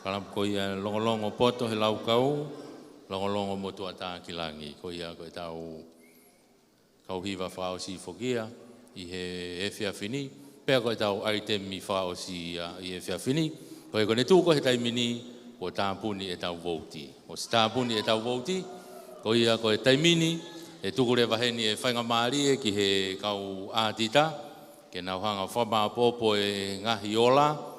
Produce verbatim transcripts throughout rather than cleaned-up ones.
Kalapu ko ia Longolongo Poto he Laukau, Longolongo Motuʻa Takilangi. Ko ia ko ʻetau kau hiva fakaʻosi foki ia ʻi he efiafi ni, pea ko ʻetau ʻaitemi fakaʻosi ia ʻi he efiafi ni. Ko ia ko ʻene tuʻu ko ē he taimi ni, kuo tāpuni ʻetau vouti. ʻOsi tāpuni ʻetau vouti, ko ia ko e taimi ni, ʻe tuku leva heni e faingamālie ki he kau ʻātita, ke nau hanga ʻo fakamāʻopoʻopo e ngaahi ola,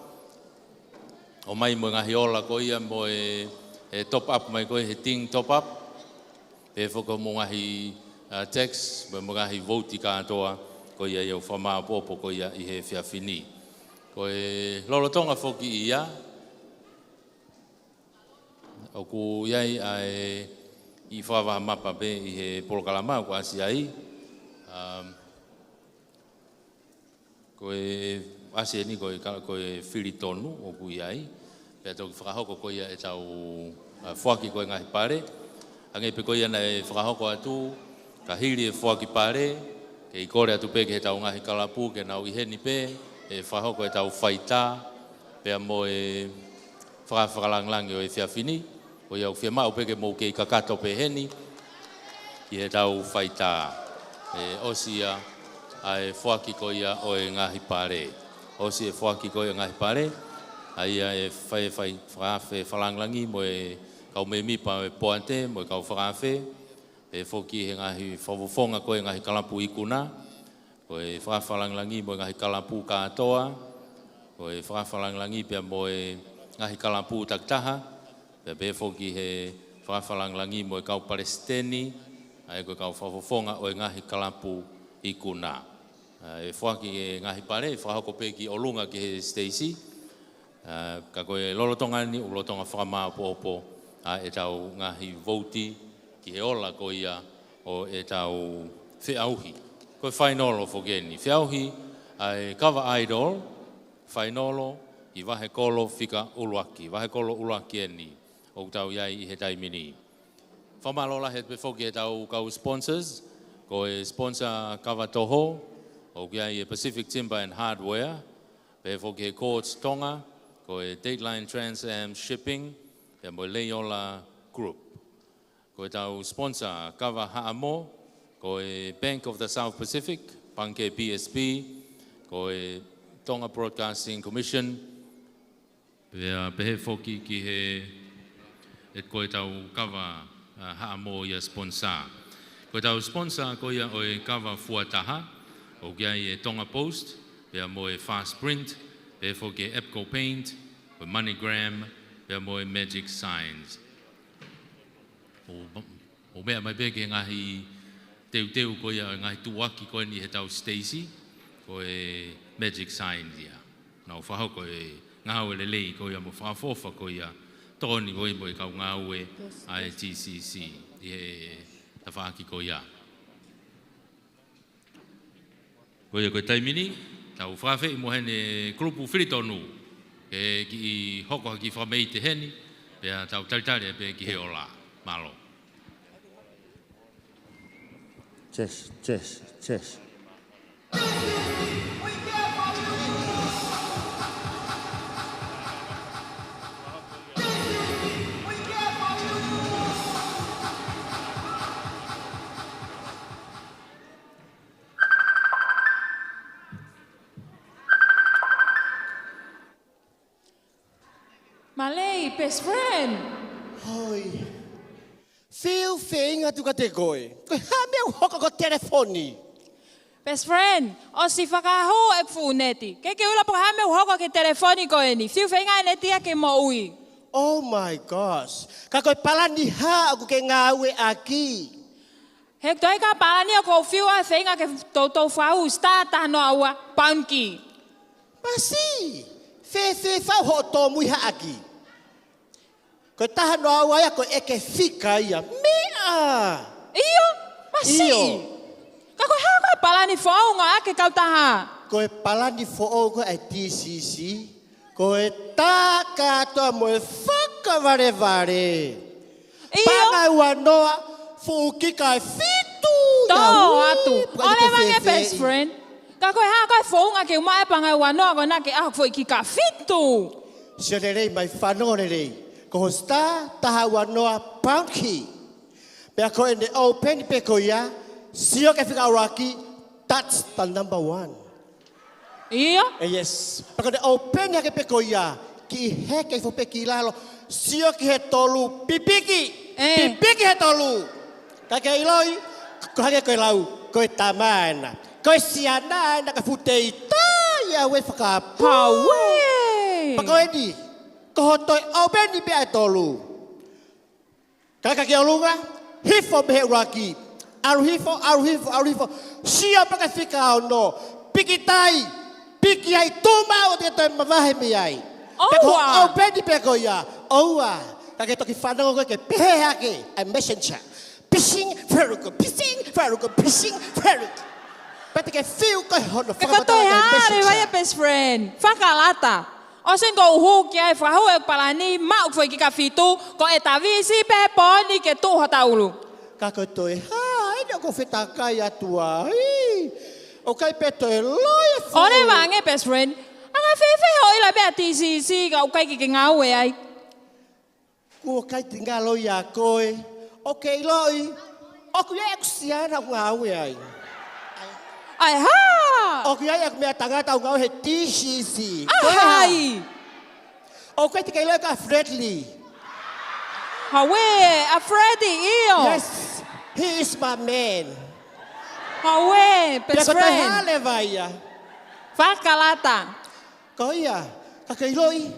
ʻomai mo e ngaahi ola ko ia mo e, e top up mai ko ē he ting top up, pehē foki mo e ngaahi, uh, tax, mo e, mo e ngaahi vouti kātoa, ko ia ʻoku ou fakamāʻopoʻopo ko ia ʻi he efiafi ni. Ko e lolotonga foki ia, ʻoku ʻi ai ʻa e kiʻi fakavahaʻa mapa pē ʻi he polokalama ʻoku ʻasi ai. Um, Ko e ʻasi eni ko e ka-, ko e fili tonu ʻoku ʻi ai. Pea toki fakahoko ko ia ʻetau, a, foaki ko e ngaahi pale. Hangē pē ko ia naʻe fakahoko atu, ka hili e foaki pale, kei kole atu pē ki heʻetau ngaahi kalapu, ke nau ʻi heni pē, ʻe fakahoko ʻetau faitā, pea mo e faka-, fakalāngilangi ʻo e efiafi ni. Ko ia ʻoku fiemaʻu pē ke mou kei kakato pē heni ki heʻetau faitā. ʻE ʻosi ia ʻa e foaki ko ia ʻo e ngaahi pale. ʻOsi e foaki ko ia ʻo e ngaahi pale, ʻa ia ʻe fai, fai, fakaafe fakalāngilangi mo e kau mēmipa ʻo e poate mo e kau fakaafe, pehē foki he ngaahi fakafofonga ko ē ngaahi kalapu ikuna, ko e fakafakalāngilangi mo e ngaahi kalapu kātoa, ko e fakafakalāngilangi pea mo e ngaahi kalapu takitaha, pea pehē foki he fakafakalāngilangi mo e kau palesiteni, ʻa ia ko e kau fakafofonga ʻo e ngaahi kalapu ikuna. ʻA, ʻe foaki e ngaahi pale, ʻe fakahoko pē ki ʻolunga ki he siteisi, ʻA, ka ko e lolotonga ni, ʻoku lolotonga fakamāʻopoʻopo ʻa ʻetau ngaahi vouti ki he ola ko ia ʻo ʻetau feʻauhi. Ko e fainolo foki eni. Feʻauhi ʻa e Kava Idol, fainolo ʻi Vahekolo fika ʻuluaki. Vahekolo ʻuluaki eni ʻoku tau ʻi ai ʻi he taimi ni. Fakamālō lahi pē foki ʻetau kau sponsors, ko e sponsor kava toho, ʻoku ʻi ai e Pacific Timber and Hardware, pehē foki he Courts Tonga, ko e Dateline Trans Am Shipping, pea mo e Leiola Group. Ko ʻetau sponsor kava haʻamo, ko e Bank of the South Pacific, Pangikē B S P, ko e Tonga Broadcasting Commission, pea pehē foki ki he, ʻe ko ʻetau kava, a, haʻamo ia sponsor. Ko ʻetau sponsor ko ia ʻo e kava fuataha, ʻoku ʻi ai e Tonga Post, pea mo e Fast Print, pehē foki e Epco Paint, ko e MoneyGram, pea mo e Magic Signs. ʻO, ʻo meʻa mai pē ki he ngaahi teuteu ko ia ʻo e ngaahi tuʻuaki ko eni heʻetau siteisi, ko e Magic Sign ia. Nau fakahoko e ngāue lelei ko ia mo fakaʻofoʻofa ko ia, tokoni ko ia mo e kau ngāue ʻa e T C C ʻi he tafaʻaki ko ia. Ko ia ko e taimi ni, tau fakaafeʻi mo heni e kulupu fili tonu, ke kiʻi hoko ha kiʻi fakameite heni, pea tau talitali pē ki he ola. Mālō. Test, test, test. Malei, best friend. Hoi. Fiu feinga atu kiate koe. Ko e hā e meʻa ʻoku hoko ko e telefoni? Best friend, ʻosi fakahū ʻeku fuʻu neti. Ke ke ʻilo pe ko e hā e meʻa ʻoku hoko ki he telefoni ko eni. Fiu feinga e neti ia ke moʻui. Oh my gosh. Ka ko e palani hā ʻoku ke ngāueʻaki? He ʻoku ʻikai ko ha palani ʻoku ou fiu ai, feinga ke toutou fakahū, star taha noa ua, pound key. Masi, fēfē fau hoʻo tōmui haʻaki? Ko e taha noa ua ia ko e ʻeke fika ia. Meʻa! ʻIo, masi. ʻIo. Ka ko e hā ko e palani foʻou ʻoku ngāueʻaki ʻe he kautaha? Ko e palani foʻou ko ē ʻa e T C C, ko e tā kātoa mo e fakavalevale. ʻIo. Paʻanga ua noa, fuʻu kika ʻe fitu. Tō atu. Ui, ʻoku ʻikai ke ʻoleva ange fēfē. Best friend. Ka ko e hā ko e founga ke u maʻu e paʻanga ua noa ko ena ke ʻaho foʻi kika ʻe fitu? Sio lelei mai, fanongo lelei. Ko ho star, taha ua noa, pound key. Pea ko ʻene open pē ko ia, sio ki he fika ʻuluaki, that's the number one. ʻIo. Eh, yes. Pea ko ʻene open hake pē ko ia, kiʻi heke hifo pē ki lalo, sio ki he tolu, pipiki. Eh. Pipiki he tolu. Ka ke ʻiloʻi, ko e hangē ko e lau, ko e tama ena. Ko e siana ena, ka fuʻu teitei ia ʻo fakapō. Hauē. Pea ko eni, ko hoʻo toe open pē ʻa e tolu. Ka ka ki ʻolunga, hifo mei he ʻuluaki. ʻAlu hifo, ʻalu hifo, ʻalu hifo. Sio pē ki he fika ono. Pikitai, piki ai, tuʻu maʻu ʻo te toe mavahe mei ai. ʻOua. Pea ko hoʻo open pē ko ia, ʻoua. Ka ke toki fanongo koe ke pehē hake, a messenger. Pising, feruku, pising, feruku, pising, feruku. Pea te ke fiu koe hono fakapatala e messenger. Pea ko e toe hā leva ia, best friend? Fakalata. ʻOsi eni ʻoku ou hū ki ai, fakahū ʻeku palani, maʻu foʻi kika fitu, ko e tavisi pē poni ke tuʻu hota ʻulu. Ka ko e toe hā eni ʻoku ou fetakai atu ai? ʻOku ʻikai pē toe loi e fō. ʻOleva ange, best friend. Anga fēfē hoʻo ʻilo e meʻa T C C ka ʻoku ʻikai ke ke ngāue ai? Kuo ʻikai te u ngalo ia koe. ʻOku ke ʻiloʻi, ʻoku ʻi ai ʻeku siana ʻoku ngāue ai. ʻAi hā? ʻOku ʻi ai ʻeku meʻa tangata ʻoku ngāue he T C C. ʻAi hā? ʻOku ʻikai te ke ʻiloʻi ʻa Fredly? Hauē, ʻa Freddy, ʻio. Yes, he is my man. Hauē, best friend. Pea ko e toe hā leva ia? Fakalata. Ko ia, ka ke ʻiloʻi,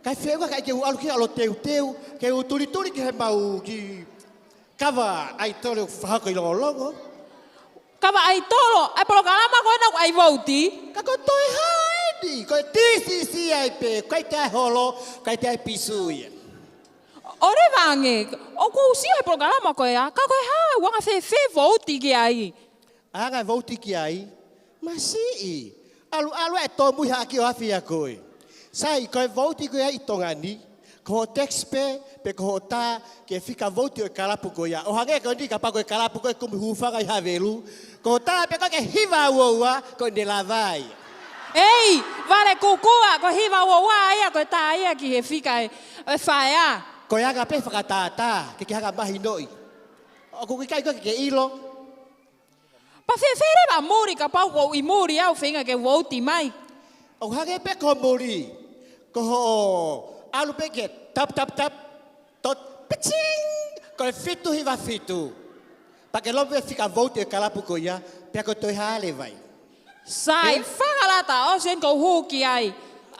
ʻikai feʻunga ka ke u ʻalu ki ʻalu teuteu, ke u tulituli ki he mau kiʻi kava ʻaitolo ʻoku fakahoko ʻi Longolongo. Kava ʻaitolo, ʻa e polokalama ko ena ʻoku ʻai vouti? Ka ko e toe hā eni, ko e T C C ai pē, ʻikai te ʻai holo, ʻikai te ʻai pisu ia. ʻOleva ange, ʻoku ou sio he polokalama ko ia, ka ko e hā, ʻoku anga fēfē vouti ki ai? Anga vouti ki ai, masiʻi. ʻAlu, ʻalu e tōmui haʻaki ʻo afi ia koe. Sai, ko e vouti ko ia ʻi Tonga ni, ko hoʻo text pē, pe ko hoʻo tā ki he fika vouti ʻo e kalapu ko ia. ʻO hangē ko eni kapau ko e kalapu ko ē kumi hūfanga ʻi Havelu, ko hoʻo tā pē ko ē ki he hiva ua ua, ko ʻene lava ia. Ei, Vale Kukua, ko e hiva ua ua ia, ko e tā ia ki he fika ʻe, ʻe fā ā. Ko e anga pē fakatātā, ke ke hanga mahinoʻi. ʻOku ʻikai ko ē ke ke ʻilo. Pea fēfē leva muli kapau ʻoku ou ʻi muli au feinga ke vouti mai? ʻOku hangē pē ko muli. Ko hoʻo ʻalu pē ke tap, tap, tap, tot, piching, ko e fitu hiva fitu. Pea ke lomi e fika vouti e kalapu ko ia, pea ko e toe hā leva ia? Sai, fakalata, ʻosi eni ʻoku ou hū ki ai.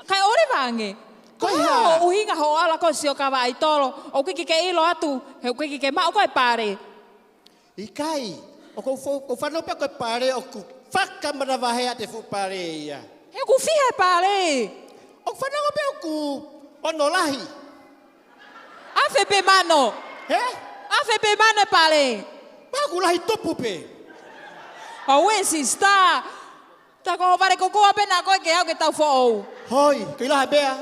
Kae ʻoleva ange. Ko e hā? Ko e hā hoʻo ʻuhinga hoʻo ʻalu ko ē ʻo sio kava ʻaitolo, ʻoku ʻikai ke ke ʻilo atu, he ʻoku ʻikai ke ke maʻu ko ē e pale? ʻIkai, ʻoku ou fo-, ʻoku ou fanongo pē ko e pale ʻoku fakamanavahē ʻa e fuʻu pale ia. He ʻoku fiha e pale? ʻOku ou fanongo pē ʻoku ono lahi. Afe pē mano. Hē? Afe pē mano e pale? Pea ʻoku lahi tupu pē. Hauē sister. Tā ko Vale Kukua pē naʻa ko ē ke aʻu ke tau foʻou. Hoi, ke ʻilo ha meʻa,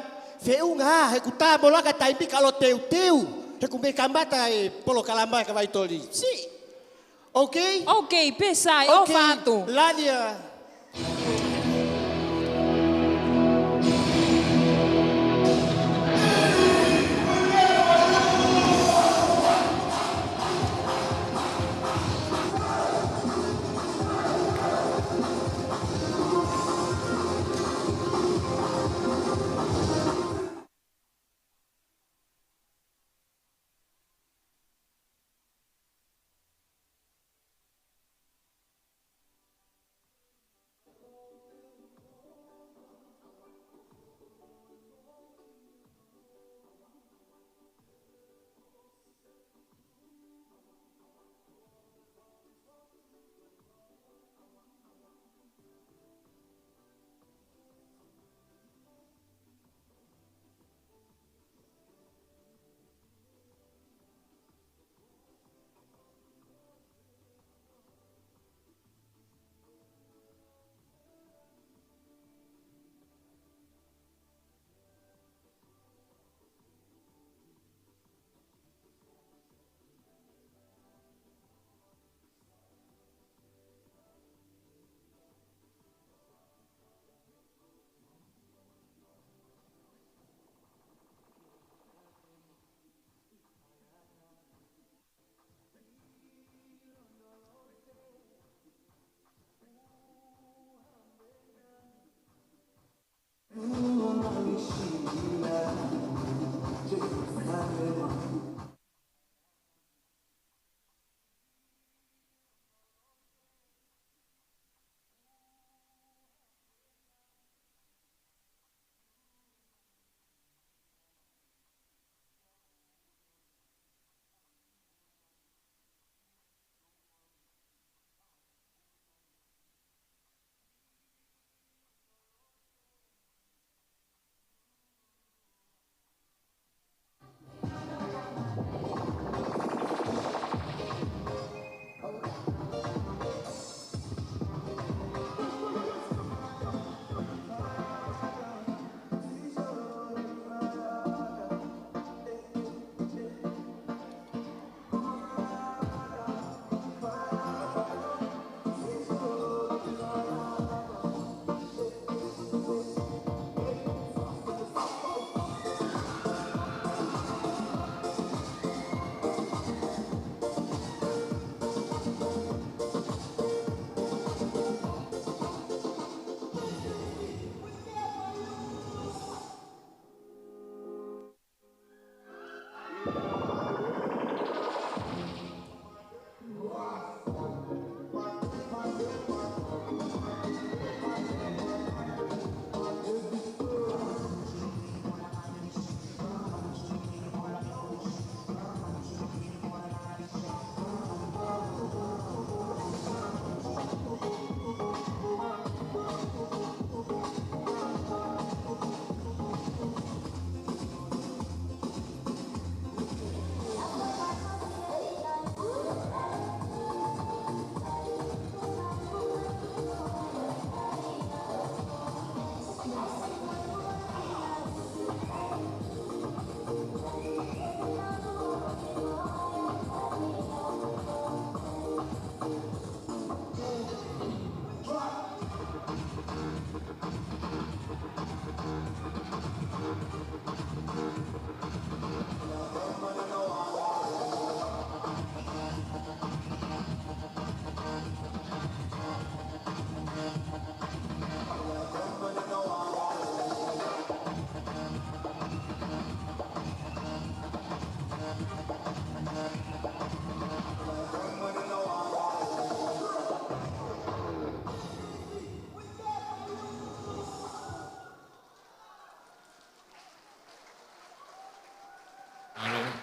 feʻunga, he ʻoku tā mo laka taimi ka ʻalu teuteu, he ʻoku mei kamata e polokalama e kava ʻaitolo. Si. Okay? Okay, pē sai, ʻofa atu. Okay, love you. Mālō,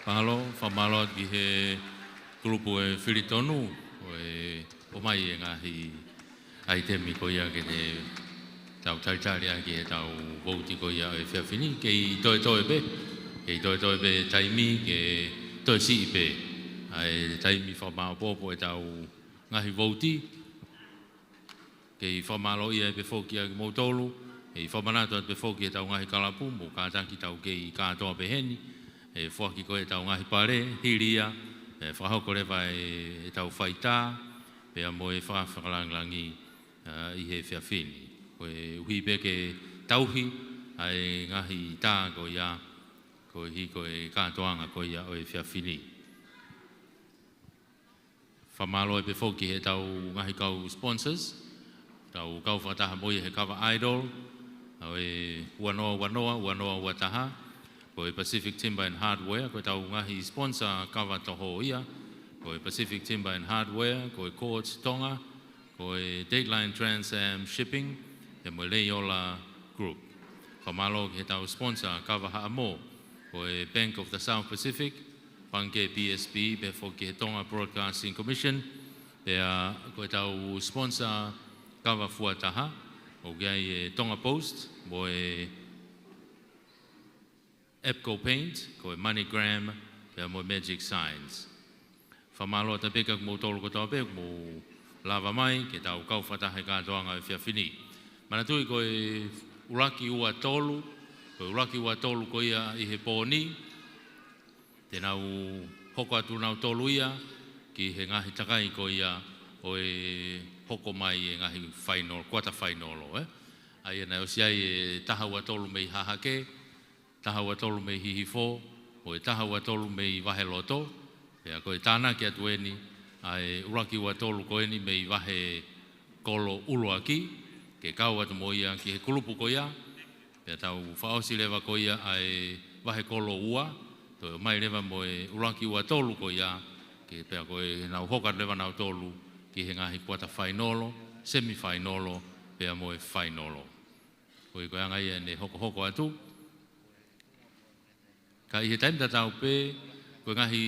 mālō, fakamālō atu ki he kulupu ʻo e fili tonu, ʻo e ʻomai e ngaahi ʻaitemi ko ia ke ne tau talitali ʻaki ʻetau vouti ko ia ʻo e efiafi ni, kei toetoe pē, kei toetoe pē taimi ke toe siʻi pē ʻa e taimi fakamāopoopo ʻetau ngaahi vouti. Kei fakamālōʻia pē foki ʻa kimoutolu, kei fakamanatu atu pē foki ʻetau ngaahi kalapu, mo kātaki tau kei kātoa pē heni, ʻe foaki ko ē ʻetau ngaahi pale, hili ia, ʻe fakahoko leva e, ʻetau faitā, pea mo e fakafakalāngilangi, ʻa, ʻi he efiafi ni. Koeʻuhi pē ke tauhi ʻa e ngaahi tā ko ia, koeʻuhi ko e kātoanga ko ia ʻo e efiafi ni. Fakamālō pē foki heʻetau ngaahi kau sponsors, tau kau fakataha mo ia he kava Idol, ʻa e ua noa ua noa, ua noa ua taha, ko e Pacific Timber and Hardware, ko ʻetau ngaahi sponsor kava toho ia, ko e Pacific Timber and Hardware, ko e Courts Tonga, ko e Dateline Trans Am Shipping, pea mo e Leiola Group. Fakamālō ki heʻetau sponsor kava haʻamo, ko e Bank of the South Pacific, Pangikē B S P, pea foki he Tonga Broadcasting Commission, pea ko ʻetau sponsor kava fuataha, ʻoku ʻi ai e Tonga Post, mo e Epco Paint, ko e MoneyGram, pea mo e Magic Signs. Fakamālō atu pē kia kimoutolu kotoa pē, mou lava mai, ke tau kau fakataha he kātoanga ʻo e efiafi ni. Manatuʻi ko e ʻuluaki ua tolu, ko e ʻuluaki ua tolu ko ia ʻi he pō ni, te nau hoko atu nautolu ia ki he ngaahi takai ko ia ʻo e hoko mai e ngaahi final, quarter final, ē? ʻA ia naʻe ʻosi ai e taha ua tolu mei Hahake, taha ua tolu mei Hihifo, mo e taha ua tolu mei Vaheloto, pea ko e tānaki atu eni ʻa e ʻuluaki ua tolu ko eni mei Vahekolo ʻUluaki, ke kau atu mo ia ki he kulupu ko ia, pea tau fakaʻosi leva ko ia ʻa e Vahekolo Ua, toe ʻomai leva mo e ʻuluaki ua tolu ko ia, ke pea ko e nau hoko atu leva nautolu ki he ngaahi quarter final, semi final, pea mo e final. Ko e ko e anga ia ʻene hokohoko atu. Ka ʻi he taimi tatau pē, ko e ngaahi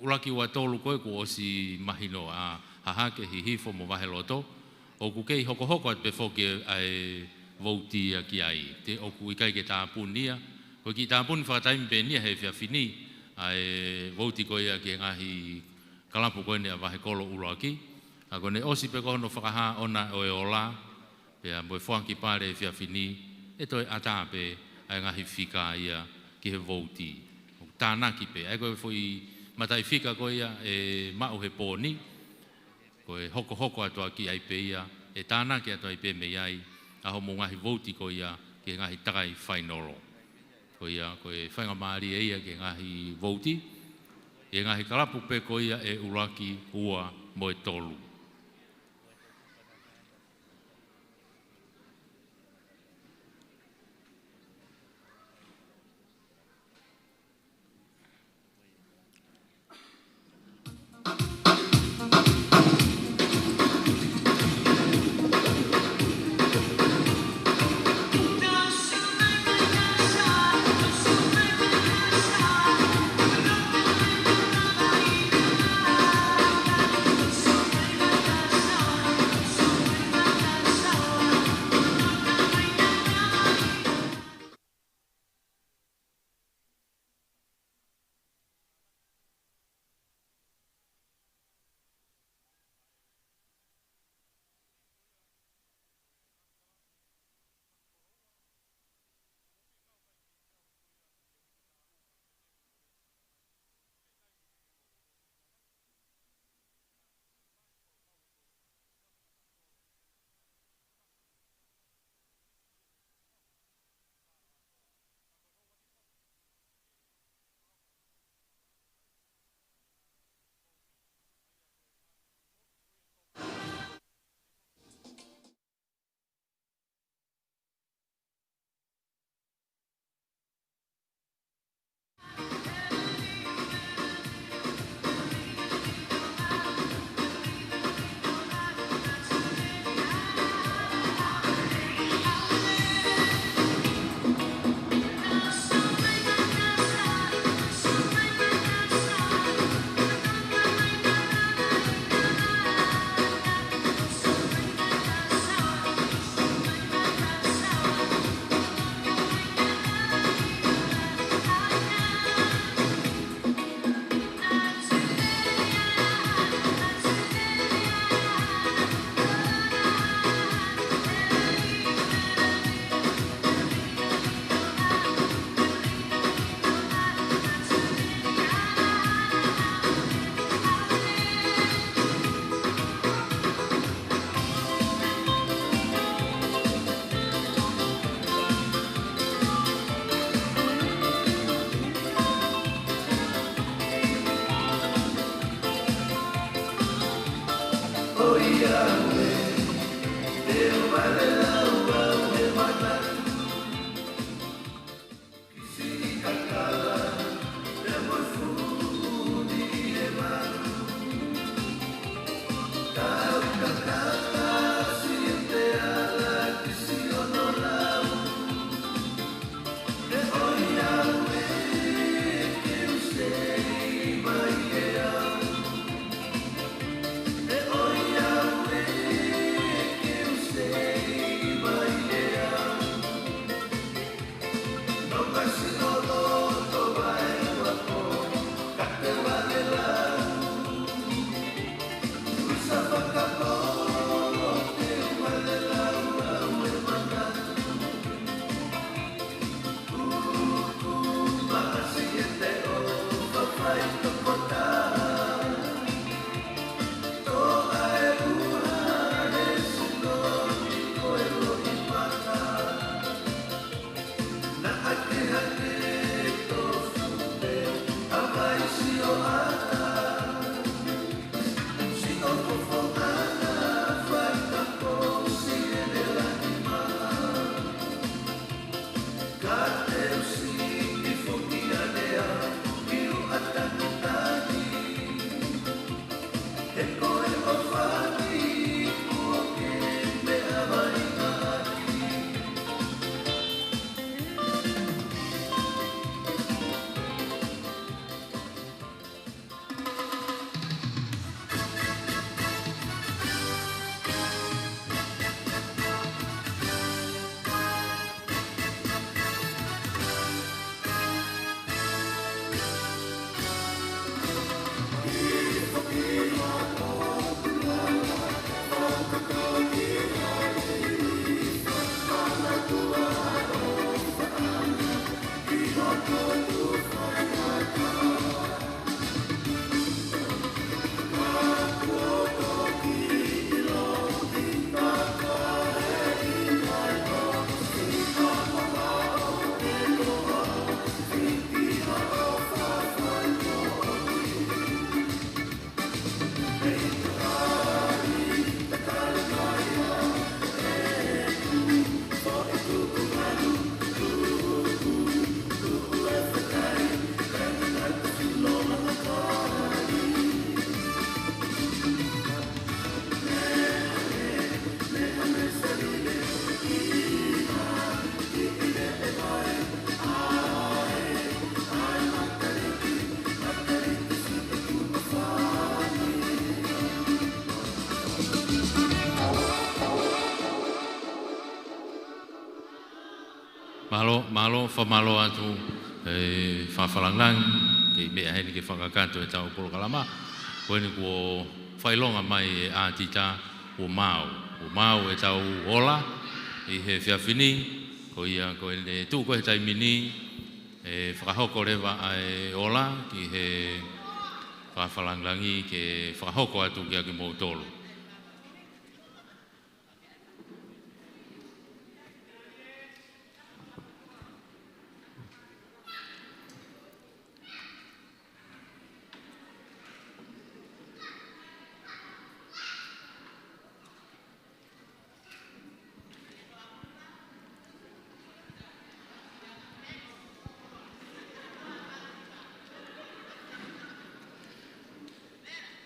ʻuluaki ua tolu ko ē kuo ʻosi mahino ʻa Hahake, Hihifo mo Vaheloto, ʻoku kei hokohoko atu pē foki ʻa e vouti ia ki ai. Te ʻoku ʻikai ke tāpuni ia. Ko e kiʻi tāpuni fakataimi pē eni ia he efiafi ni, ʻa e vouti ko ia ki he ngaahi kalapu ko eni ʻa Vahekolo ʻUluaki. ʻA ko ʻene ʻosi pē ko hono fakahā ʻona ʻo e ola, pea mo e foaki pale he efiafi ni, ʻe toe ʻatā pē ʻa e ngaahi fika ia ki he vouti. ʻOku tānaki pē, ʻa ia ko e foʻi mataʻi fika ko ia ʻe maʻu he pō ni, ko e hokohoko atu ʻaki ai pē ia, ʻe tānaki atu ai pē mei ai ʻa hoʻomou ngaahi vouti ko ia ki he ngaahi takai fainolo. Ko ia, ko e faingamālie ia ki he ngaahi vouti, ʻi he ngaahi kalapu pē ko ia ʻe ʻuluaki, ua mo e tolu. Mālō, mālō, fakamālō atu, e, fakafalangilangi, kei meʻa heni ke fakakakato ʻetau polokalama. Ko eni kuo fakaʻilonga mai e ʻātita, kuo maau. Kuo maau ʻetau ola ʻi he efiafi ni, ko ia ko eni tuʻu ko e taimi ni, ʻe fakahoko leva ʻa e ola ki he fakafalangilangi ke fakahoko atu kiate kimoutolu.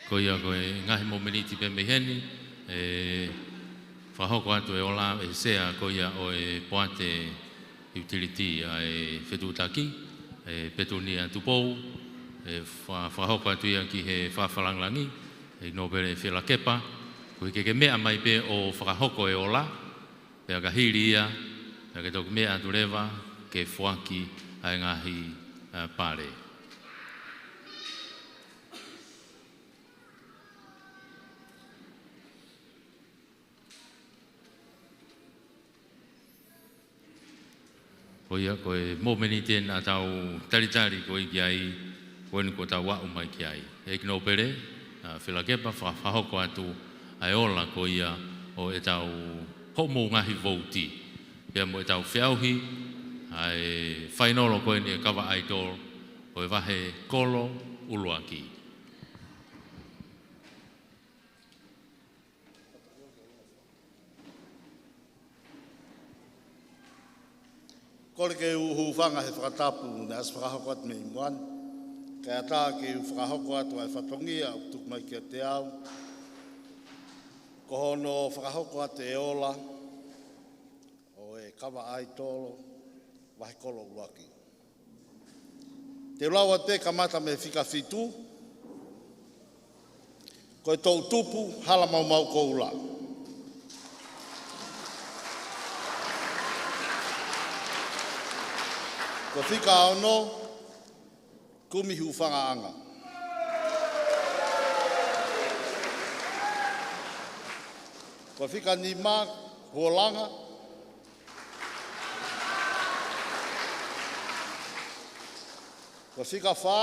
Ko ia ko e ngaahi momeniti pē mei heni, ʻe fakahoko atu e ola ʻe he sea ko ia ʻo e poate utility ʻa e fetuʻutaki, ʻe Petunia Tupou, ʻe fa-, fakahoko atu ia ki he fakafalangilangi, ʻe Nōpele Fielakepa, koeʻuhi ke ke meʻa mai pē ʻo fakahoko e ola, pea ka hili ia, pea ke toki meʻa atu leva ke foaki ʻa e ngaahi, ʻa, pale. Ko ia ko e momeniti eni ʻa ʻetau talitali ko ē ki ai, ko eni kuo tau aʻu mai ki ai. ʻEiki Nōpele, ʻa, Fielakepa, fa-, fakahoko atu ʻa e ola ko ia ʻo ʻetau hoʻomou ngaahi vouti. Pea mo ʻetau feʻauhi ʻa e fainolo ko eni ʻa e Kava Idol ʻo e vahe kolo ʻuluaki. Kole ke u hūfanga he fakatapu naʻe ʻosi fakahoko atu mei muʻa ni, kae ʻatā ke u fakahoko atu ʻa e fatongia ʻoku tuku mai kiate au, ko hono fakahoko atu e ola ʻo e kava ʻaitolo vahe kolo ʻuluaki. Te u lau atu pē kamata mei he fika fitu, ko e Toʻutupu Hala Maumau Koula. Ko e fika ono, Kumi Hufangaʻanga. Ko e fika nima, Huolanga. Ko e fika fā,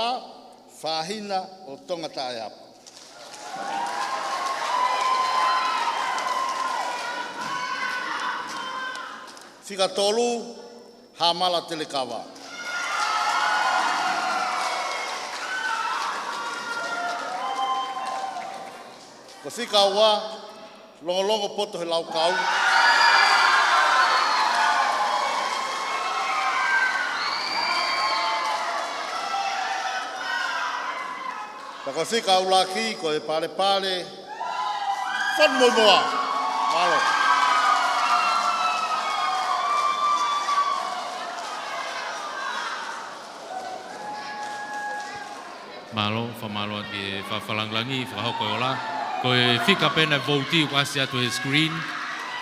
Fahina ʻo Tongataʻeapa. Fika tolu, Hamala Telekava. Ko e fika ua, Longolongo Poto he Laukau. Pea ko e fika ʻuluaki, ko e Palepale Fonumoemoa. Mālō. Mālō, fakamālō atu ki he Fakafakalāngilangi, fakahoko e ola. Ko e fika pē ena e vouti ʻoku ʻasi atu he screen.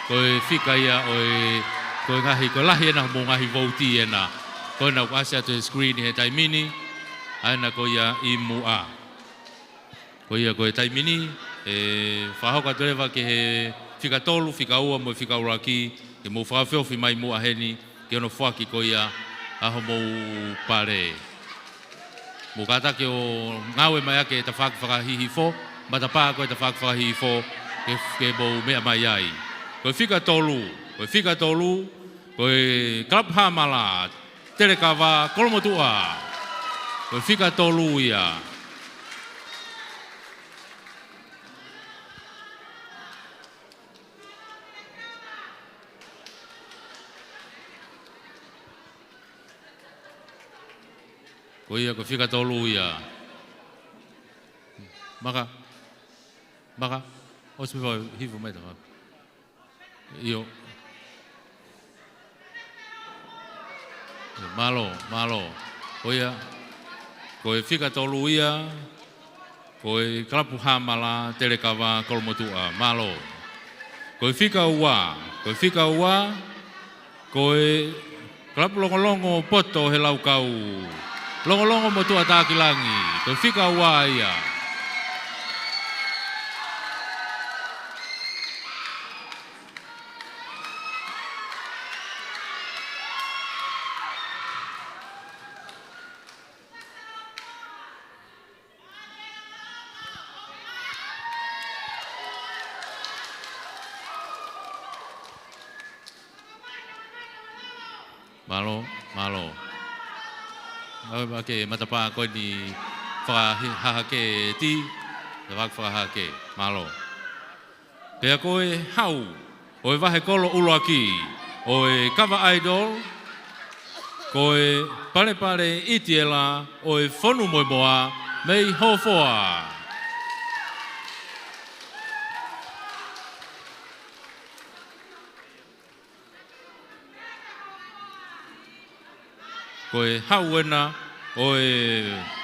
Ko e fika ia ʻo e, ko e ngaahi, ko e lahi ena mo e ngaahi vouti ena. Ko ena ʻoku ʻasi atu he screen he taimi ni, ʻa ena ko ia ʻi muʻa. Ko ia ko e taimi ni, ʻe fakahoko atu leva ki he fika tolu, fika ua mo e fika ʻuluaki, ke mou fakaofiofi mai muʻa heni, ki hono foaki ko ia ʻa homou pale. Mou kātaki ʻo ngāue mai ʻaki e tafaʻaki fakahihifo, matapā ko e tafaʻaki fakahihifo, ke, ke mou meʻa mai ai. Ko e fika tolu, ko e fika tolu, ko e Kalapu Hamala Telekava Kolomotuʻa. Ko e fika tolu ia. Ko ia, ko e fika tolu ia. Maka. Maka. ʻOsi pē hifo mai tā. ʻIo. Mālō, mālō. Ko ia. Ko e fika tolu ia. Ko e Kalapu Hamala Telekava Kolomotuʻa, mālō. Ko e fika ua, ko e fika ua, ko e Kalapu Longolongo Poto he Laukau. Longolongo Motuʻa Takilangi, ko e fika ua ia. Mālō, mālō. Ngāue mai ʻaki e matapā ko eni fakahahake tī, fakahahake. Mālō. Pea ko e hau ʻo e vahe kolo ʻuluaki ʻo e Kava Idol, ko e Palepale ʻItiela ʻo e Fonumoemoa mei Hofoa. Ko e hau ena ʻo e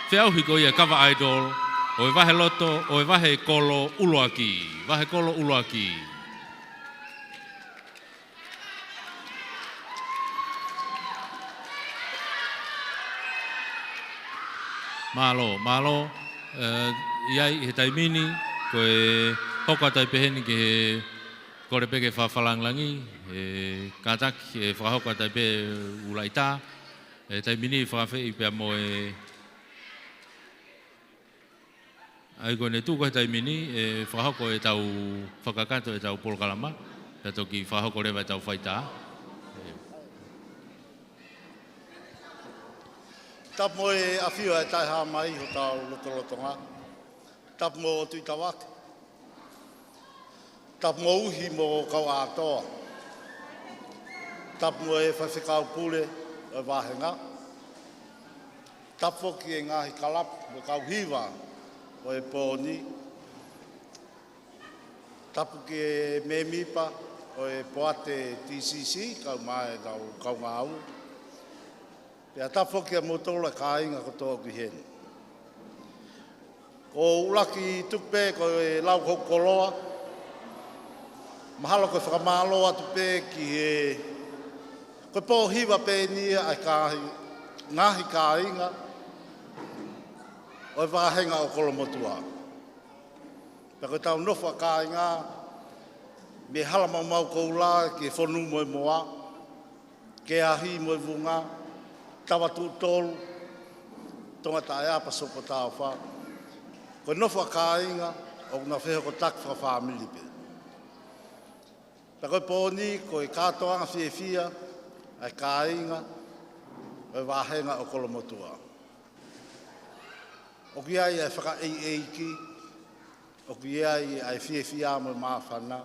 feʻauhi ko ia Kava Idol, ʻo e vahe loto, ʻo e vahe kolo ʻuluaki, vahe kolo ʻuluaki. Mālō, mālō, ē, ʻi ai he taimi ni, ko e hoko atu ai pē heni ki he kole pē ke fakafakalāngilangi, ʻe kātaki, ʻe fakahoko atu ai pē ʻū laʻitā, ʻe taimi ni fakaafeʻi pea mo e, ʻa ia ko ʻene tuʻu ko ē he taimi ni, ʻe fakahoko ʻetau fakakakato ʻetau polokalama, pea toki fakahoko leva ʻetau faitā. Tapu mo e ʻafio ʻa e Taʻehāmai hotau lotolotonga. Tapu mo Tuʻitavake. Tapu mo Uhi mo Kauʻātoa. Tapu mo e Faifekau Pule, ʻo e vāhenga. Tapu ki he ngaahi kalapu mo e kau hiva ʻo e pō ni. Tapu ki he mēmipa ʻo e poate TCC, kau mai ʻetau kaungāʻapi. Pea tapu ki he moutolu e kāinga kotoa ki heni. Ko ʻeku ʻuluaki tuku pē ko e lau hoku koloa. Mahalo ko e fakamālō atu pē ki he, ko e pō hiva pē eni ia ʻa e kāi-, ngaahi kāinga ʻo e vāhenga ʻo Kolomotuʻa. Pea ko ʻetau nofo ʻa kāinga, mei Halamaumau Koula ki he Fonu mo e Moa, ki he Ahi mo e Vunga, Tavatuʻutolu, Tongataʻeapa, Sopotaofa. Ko e nofo ʻa kāinga ʻoku na fehokotaki fakafāmili pē. Pea ko e pō ni ko e kātoanga fiefia ʻa e kāinga ʻo e vāhenga ʻo Kolomotuʻa. ʻOku ʻi ai ʻa e fakaʻeiʻeiki, ʻoku ʻi ai ʻa e fiefia mo e māfana,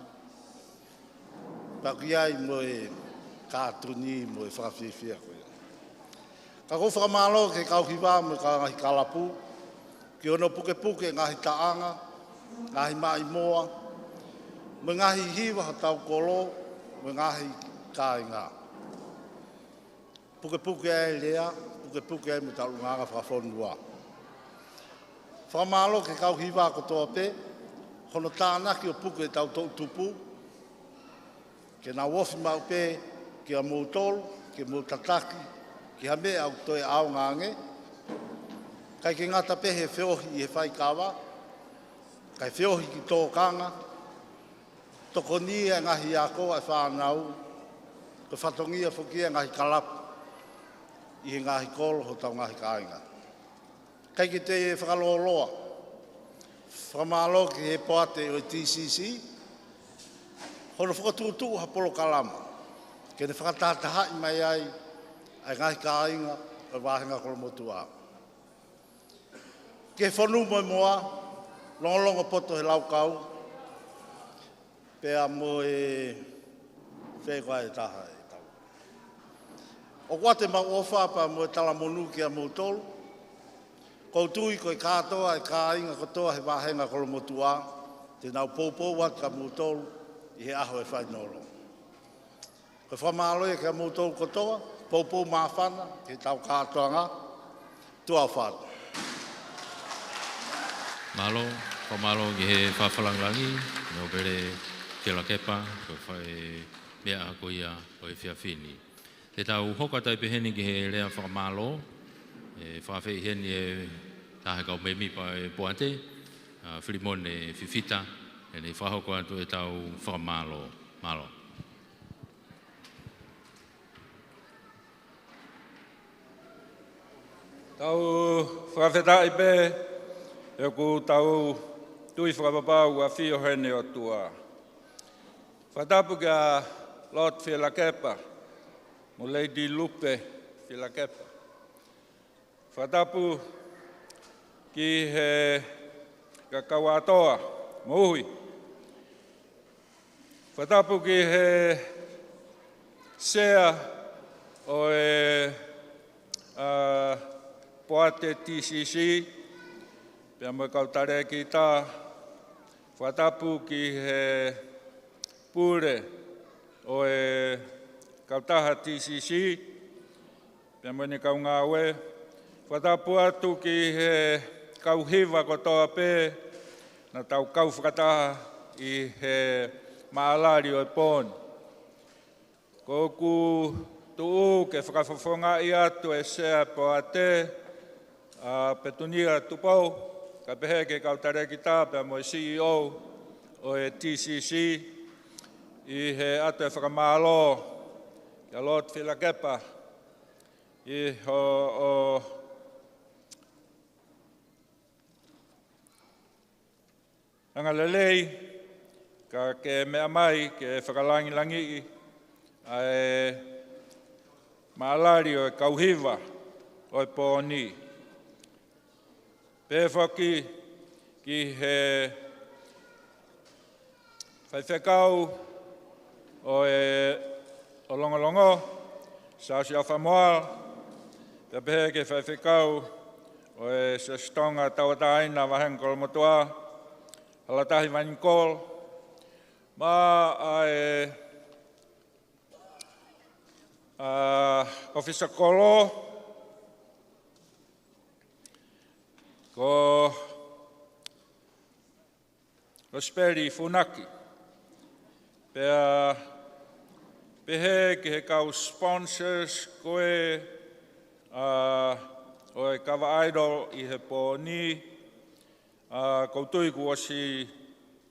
pea ʻoku ʻi ai mo e kātuni mo e fakafiefia ko ia. Ka ʻoku ou fakamālō ki he kau hiva mo e kau ngaahi kalapu, ki hono pukepuke ngaahi taʻanga, ngaahi maʻimoa, mo e ngaahi hiva hotau kolo, mo e ngaahi kāinga. Pukepuke ai lea, pukepuke ai mo e tau ʻulungaanga fakafonua. Fakamālō ki he kau hiva kotoa pē, hono tānaki ʻo puke ʻetau toʻutupu, ke nau ofi maʻu pē kia moutolu, ke mou tataki ki ha meʻa ʻoku toe ʻaonga ange. ʻIkai ke ngata pē he feohi ʻi he faikava, kae feohi ki tōkanga, tokoni ʻa e ngaahi ako ʻa e fānau, ko e fatongia foki ʻa e ngaahi kalapu ʻi he ngaahi kolo hotau ngaahi kāinga. ʻIkai ke toe fakalōloa, fakamālō ki he poate ʻo e TCC, hono fakatuʻutuʻu ha polokalama ke ne fakatahatahaʻi mai ai ʻa e ngaahi kāinga ʻo e vāhenga Kolomotuʻa. Ki he Fonu mo e Moa, Longolongopoto he Laukau, pea mo e fē koā e taha ʻe tau. ʻOku ʻoatu ʻemau ʻofa pea mo e talamonū kia moutolu. ʻOku ou tui ko e kātoa e kāinga kotoa he vāhenga Kolomotuʻa, te nau poupou atu kia moutolu ʻi he ʻaho ʻe fainolo. Ko e fakamālō ia kia moutolu kotoa, poupou māfana ki heʻetau kātoanga. Tuʻa ʻofa atu. Mālō, fakamālō ki he fakafakalāngilangi, Nōpele Fielakepa, ko e fai meʻa ko ia ʻo e efiafi ni. Te tau hoko atu ai pē heni ki he lea fakamālō, ʻe fakaafeʻi heni e taha he kau mēmipa ʻo e poate, ʻa Filimone Fifita, ʻe ne fakahoko atu ʻetau fakamālō. Mālō. Tau fakafetaʻi pē, he ʻoku tau tui fakapapau ʻoku ʻafio heni ʻOtua. Fakatapu kia Lord Fielakepa, mo Lady Lupe Fielakepa. Fakatapu ki he kakai kotoa moʻui. Fakatapu ki he sea ʻo e, ʻa, poate TCC, pea mo e kau talēkita. Fakatapu ki he pule ʻo e kautaha TCC, pea mo ʻene kau ngāue. Fakatapu atu ki he kau hiva kotoa pē naʻa tau kau fakataha ʻi he maʻalali ʻo e pō ni. ʻOku ou tuʻu ke fakafofongaʻi atu e sea poate, ʻa Petunia Tupou, kae pehē ki he kau talēkita pea mo e CEO ʻo e TCC, ʻi he ʻoatu e fakamālō kia Lord Fielakepa, ʻi hoʻo angalelei, kae meʻa mai ke fakalāngilangiʻi ʻa e maʻalali ʻo e kau hiva ʻo e pō ni. Pehē foki ki he faifekau ʻo e, ʻo Longolongo, Siaosi ʻAofamoa, pea pehē ki he faifekau ʻo e Siasi Tonga Tauʻatāina Vahenga Kolomotuʻa, Halatahi Vainikolo, mo e, ʻa, ʻofisa kolo, ko Rosipeli Funaki. Pea pehē ki he kau sponsors ko ē, ʻa, ʻo e kava Idol ʻi he pō ni, ʻa, ʻoku ou tui kuo ʻosi,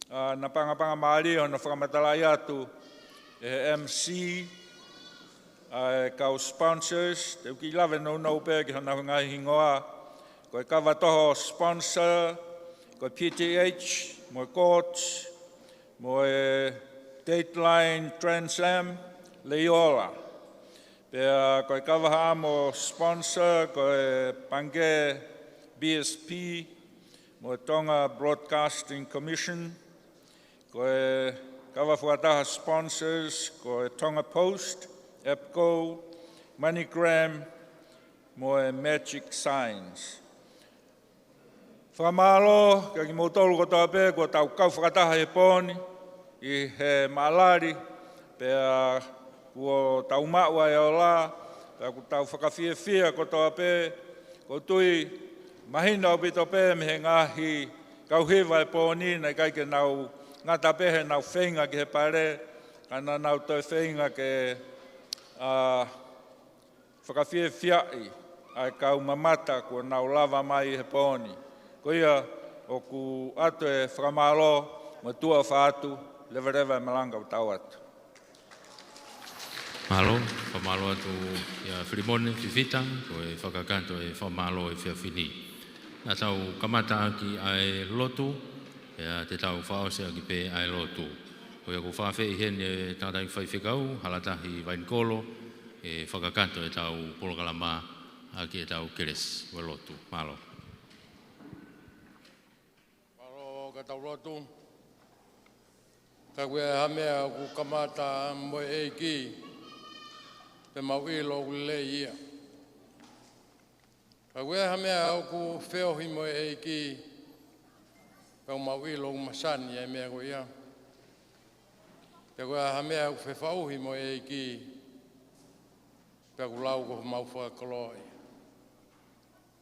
ʻa, napangapangamālie hono fakamatalaʻi atu ʻe he M C, ʻa e kau sponsors, te u kiʻi lave nounou pē ki honau ngaahi hingoa. Ko e kava toho sponsor, ko e P T H, mo e Courts, mo e Dateline Trans Am, Leiola. Pea ko e kava haʻamo sponsor, ko e Pangikē B S P, mo e Tonga Broadcasting Commission, ko e kava fakataha sponsors, ko e Tonga Post, Epco, MoneyGram, mo e Magic Signs. Fakamālō kiate kimoutolu kotoa pē kuo tau kau fakataha he pō ni ʻi he maʻalali, pea kuo tau maʻu ʻa e ola, pea kuo tau fakafiefia kotoa pē. ʻOku ou tui mahino ʻaupito pē mei he ngaahi kau hiva he pō ni, naʻe ʻikai ke nau ngata pē heʻenau feinga ki he pale, ka naʻa nau toe feinga ke, ʻa, fakafiefiaʻi ʻa e kau mamata kuo nau lava mai he pō ni. Ko ia ʻoku ʻoatu e fakamālō mo e tuʻa ʻofa atu, leveleva e malanga ʻoku tau atu. Mālō, fakamālō atu kia Filimone Fifita, ko e fakakakato e fakamālō he efiafi ni. Naʻa tau kamata ʻaki ʻa e lotu, pea te tau fakaʻosi ʻaki pē ʻa e lotu. Ko ia ʻoku fakaafeʻi heni e tangataʻeiki faifekau, Halatahi Vainikolo, ke fakakakato ʻetau polokalama ʻaki ʻetau kelesi ʻo e lotu. Mālō. Mālō ka tau lotu. Ka ʻoku ʻi ai ha meʻa ʻoku kamata mo e ʻEiki, pea mau ʻilo ʻoku lelei ia. Ka ʻoku ʻi ai ha meʻa ʻoku feohi mo e ʻEiki, pea mau ʻilo ʻoku masani ʻa e meʻa ko ia. Pea ʻoku ʻi ai ha meʻa ʻoku fefaʻuhi mo e ʻEiki, pea ʻoku lau ko homau fakakoloa ia.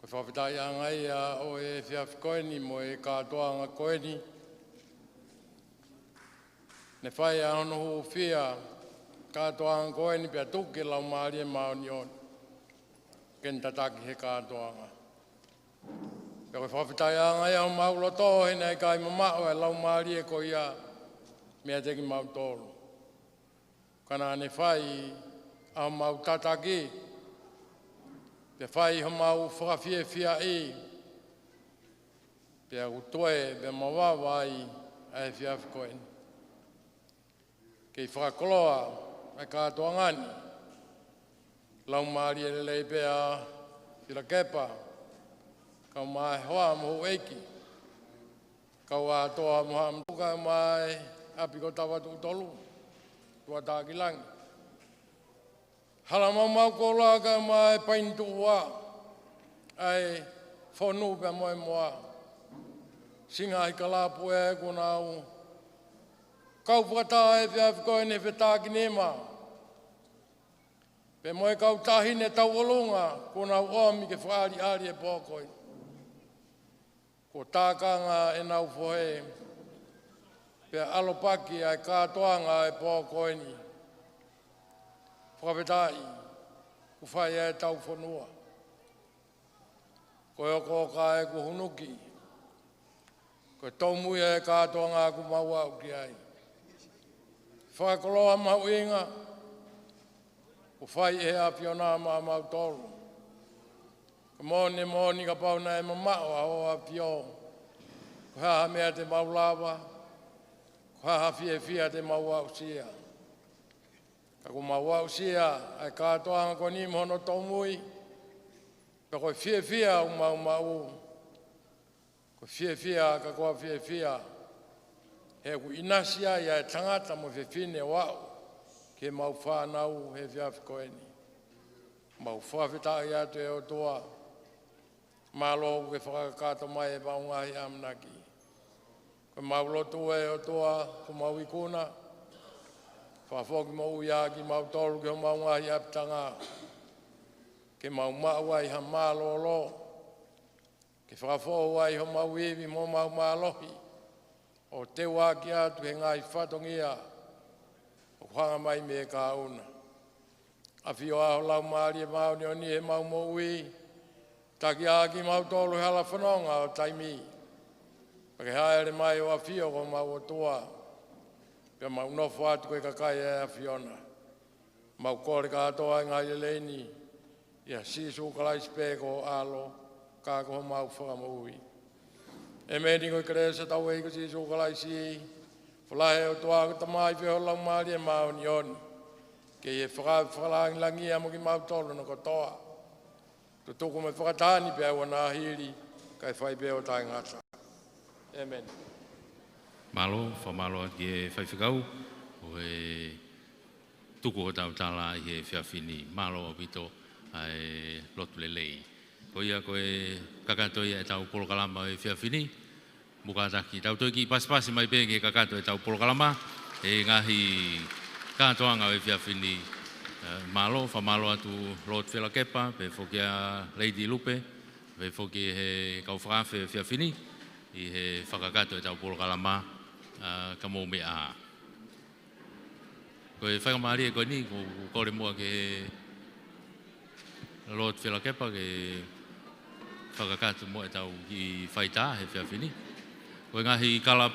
Ko e fakafetaʻiʻanga ia ʻo e efiafi ko eni mo e kātoanga ko eni. Ne fai ʻa hono hūfia kātoanga ko eni pea tuku ki he Laumālie Māʻoniʻoni ke ne tataki he kātoanga. Pea ko e fakafetaʻiʻanga ia homau loto he naʻe ʻikai mamaʻo e Laumālie ko ia meiate kimautolu. Ka naʻa ne fai ʻa homau tataki, pea fai homau fakafiefiaʻi, pea ʻoku toe pea mavava ai ʻa e efiafi ko eni. Kei fakakoloa ʻa e kātoanga ni, Laumālie lelei pea Filakepa, kau mai hoa mo houʻeiki, kau ʻa toa mo hamu, kau mai ʻapi ko Tavatuʻutolu, Tuʻatākilangi. Hala maumau koula kau mai Paini Tuʻua, ʻa e fonu pea mo e moa. Siʻi ngaahi kalapu ē kuo nau kau fakataha he efiafi ko eni he fetākinima. Pea mo e kau taʻahine tauʻolunga kuo nau ʻomi ke fakaʻaliʻali e pō ko eni. Kuo tākanga ʻenau fohe, pea ʻalopaki ʻa e kātoanga e pō ko eni. Fakafetaʻi, kuo fai ʻa e tau fonua. Ko e ʻokoʻoka ē kuo hunuki. Ko e tōmui ʻa e kātoanga kuo mau aʻu ki ai. Fakakoloa mahuʻinga, kuo fai ʻe he ʻAfiona maʻamautolu. Ko e moʻoni, moʻoni kapau naʻe mamaʻo ʻa Hoʻo ʻAfio, ko e hā ha meʻa te mau lava, ko e hā ha fiefia te mau aʻusia. Ka kuo mau aʻusia ʻa e kātoanga ko eni mo hono tōmui, pea ko e fiefia ʻoku mau maʻu, ko e fiefia ka ko e fiefia, he ʻoku ʻinasi ai ʻa e tangata mo e fefine ʻo aʻu ki heʻemau fānau he efiafi ko eni. Mau fakafetaʻi atu ʻe ʻOtua, mālō ʻoku ke fakakakato mai ʻemau ngaahi ʻamanaki. Ko ʻemau lotu ʻe ʻOtua, ko ʻemau ikuna, fakafoki moʻui ʻa kimautolu ki homau ngaahi ʻapitanga, ke mau maʻu ai ha mālōlō, ke fakafou ai homau ivi mo homau mālohi, ʻo teuaki atu he ngaahi fatongia ʻoku hanga mai mei he kahaʻu na. ʻAfio ʻa ho Laumālie Māʻoniʻoni ʻi heʻemau moʻui, taki ʻa kimautolu he hala fononga ʻo taimi, pea ke hāʻele mai ʻo ʻafio ko homau ʻOtua, pea mau nofo atu ko e kakai ʻa e ʻAfiona. Mau kole kātoa ʻa e ngaahi lelei ni ʻia Sīsū Kalaisi pē ko ho ʻAlo, ka ko homau Fakamoʻui. ʻEmeni. Ko e kelesi ʻa hotau ʻEiki ko Sīsū Kalaisi, ʻofa lahi ʻa e ʻOtua ko e Tamai, feohi ʻa e Laumālie Māʻoniʻoni, ke ʻi he faka-, fakalāngilangiʻia mo kimautolu hono kotoa, tutuku mo e fakataha ni pea ʻoua naʻa hili, kae fai pē ʻo taʻengata. ʻEmeni. Mālō, fakamālō atu ki he faifekau ʻo e tuku hotau tala ʻi he efiafi ni. Mālō ʻaupito ʻa e lotu lelei. Ko ia ko e kakato ia ʻetau polokalama ʻo e efiafi ni. Mou kātaki, tau toe kiʻi pasipasi mai pē ki he kakato ʻetau polokalama, ʻi he ngaahi kātoanga ʻo e efiafi ni. Eh, mālō, fakamālō atu Lord Felakepa, pehē foki ʻa Lady Lupe, pehē foki he kau fakaafe ʻo e efiafi ni, ʻi he fakakakato ʻetau polokalama, ah, ka mou meʻa. Ko e faingamālie ko eni, ʻoku ou kole muʻa ki he Lord Felakepa ke fakakakato muʻa ʻetau kiʻi faitā he efiafi ni. Ko e ngaahi kala